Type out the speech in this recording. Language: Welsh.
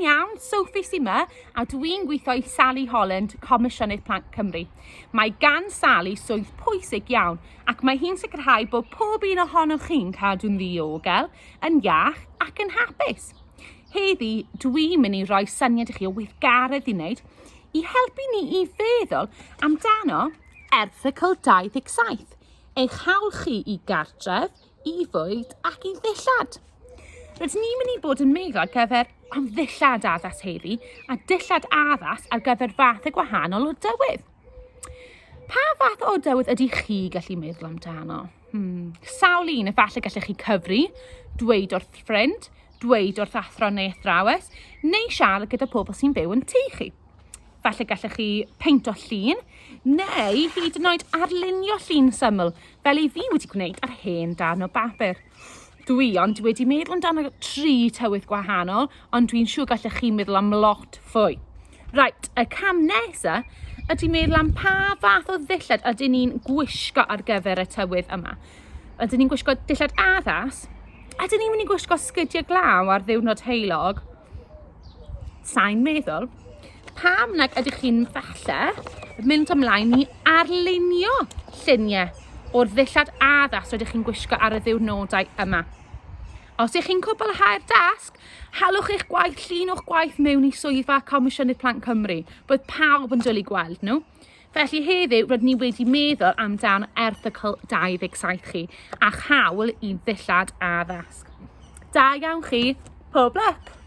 Chi'n iawn, Sophie sy 'ma, a dwi'n gweithio i Sally Holland, Comisiynydd Plant Cymru. Mae gan Sally swydd pwysig iawn, ac mae hi'n sicrhau bod pob un ohonoch chi'n cadw'n ddiogel, yn iach ac yn hapus. Heddi, dwi'n mynd i roi syniad i chi o weithgaredd i wneud i helpu ni i feddwl amdano erthygl 27, eich hawl chi i gartref, i fwyd ac i ddillad. Rydyn ni'n mynd i bod yn meddwl ar gyfer am ddillad addas heddi a dillad addas ar gyfer fathau gwahanol o dywydd. Pa fath o dywydd ydych chi gallu meddwl amdano? Hmm. Sawl un, efallai gallech chi cyfri, dweud wrth ffrind, dweud wrth athro neu athrawes, neu siarad gyda pobl sy'n byw yn tŷ chi. Falle gallech chi peinto llun, neu hyd yn oed arlunio llun syml, fel i fi wedi gwneud ar hen darn o bapur. Dwi ond wedi meddwl amdano tri tywydd gwahanol, ond dwi'n siŵr gallech chi meddwl am lot fwy. Right, y cam nesa ydy meddwl am pa fath o ddillad ydyn ni'n gwisgo ar gyfer y tywydd yma. Ydyn ni'n gwisgo dillad addas? Ydyn ni'n mynd i gwisgo sgidiau glaw ar ddiwrnod heulog? Sa'n meddwl. Pam nag ydych chi'n falle mynd ymlaen i arlunio lluniau o'r ddillad addas rydych chi'n gwisgo ar y ddiwrnodau yma? Os ych chi'n cwblhau'r dasg, halwch eich gwaith, llun o'ch gwaith mewn i swyddfa Comisiynydd Plant Cymru. Bydd pawb yn dwlu gweld nhw. Felly heddiw rydyn ni wedi meddwl amdan erthygl 27 chi a'ch hawl i ddillad addasg. Da iawn chi, pob lwc!